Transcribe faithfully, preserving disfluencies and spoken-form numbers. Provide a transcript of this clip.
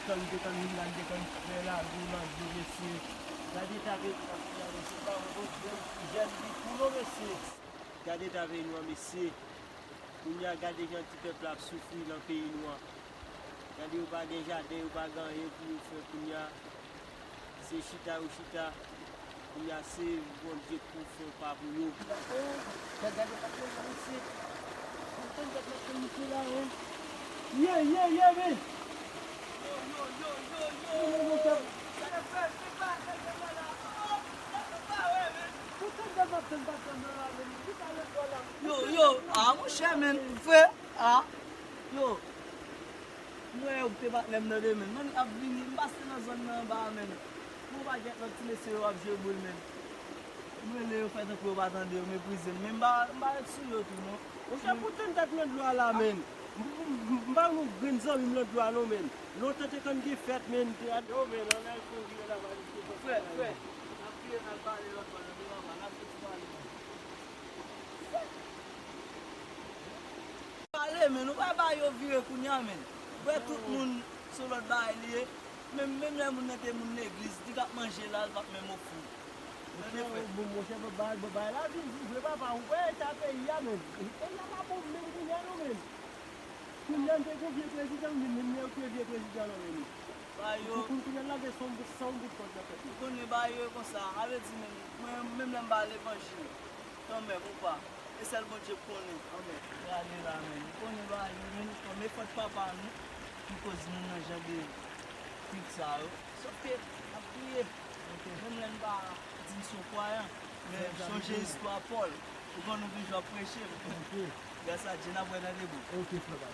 Tan m te konn vin la, m te konn fè lavi nan dlo, mesye. Gade ta peyi n ap fè a, mesye. Pa yon jèn ki kou non, mesye. Gade ta peyi nou an, mesye. Kounye a, gade jan ti pèp la ap soufri nan peyi nou an. Gade, yo pa gen jaden, yo pa gen anyen pou yo fè kounye a. Se chita yo chita. Kounye a, se Bondye pou fè yon pa pou yo. Gade, gade, gade, gade, mesye. Antann gade, gade, mesye la, wi. Ye, ye, ye, men. Yo, yo, yo, yo, yo. Yo, yo, yo, yo. Yo, yo, ah, monchè, men, frè, ah, yo. M wè yo te patnè m nan de, men. Mwen ap vini, m pase nan zòn nan anba a, men. Gon pakèt lòt ti mesye yo ap jwe boul, men. M rele yo, fè tankou yo pa tande, yo meprize m. Men m pa, m pa ret sou yo tou, non. Monchè, pou tande dat nan dlo a la, men. M, m, m, m pa yon grenn zanmi m nan dlo a, non, men. Lontan te konn gen fèt, men. Te, yo, men, ann al fè yon vire laba, mesye. Frè, frè, n ap vire, n al pale lòt bò nan, devan, n ap fouti pale, men. Pale, men, nou pa ba yo vire kounye a, men. Ou wè tout moun se lòt bagay li ye. Menm, menm lè moun nan te moun legliz, li t ap manje la, li p ap menm ofri. Tande, frè? Bon, monchè, bon, bay, bon, bay la vin di vre, papa, ou wè eta peyi a, men. Peyi a pa bon menm kounye a, non, men. Kounye a, m te gon vye prezidan, men, men, men, vye prezidan, non, men. Ba yo. Pou, pou, kounye a, lage san bout, san bout kòd nan tèt li. Ou konnen ba yo e konsa. A vle di, men, mwen, menm lè m ba levanjil, kanmenm, ou pa. E sèl Bondye k konnen. Amèn. Prale la, men. Ou konnen bagay yo, men, kòm e fòt papa nou, ki koz nou nan jan de trik sa yo. Sòf ke, n ap priye. Ok. Menm lè n pa di n se yon kwayan, men sonje istwa Pòl. Ou konn nou toujou ap preche. Ok. Gras a Dye, n ap wè nan debou. Ok, frè.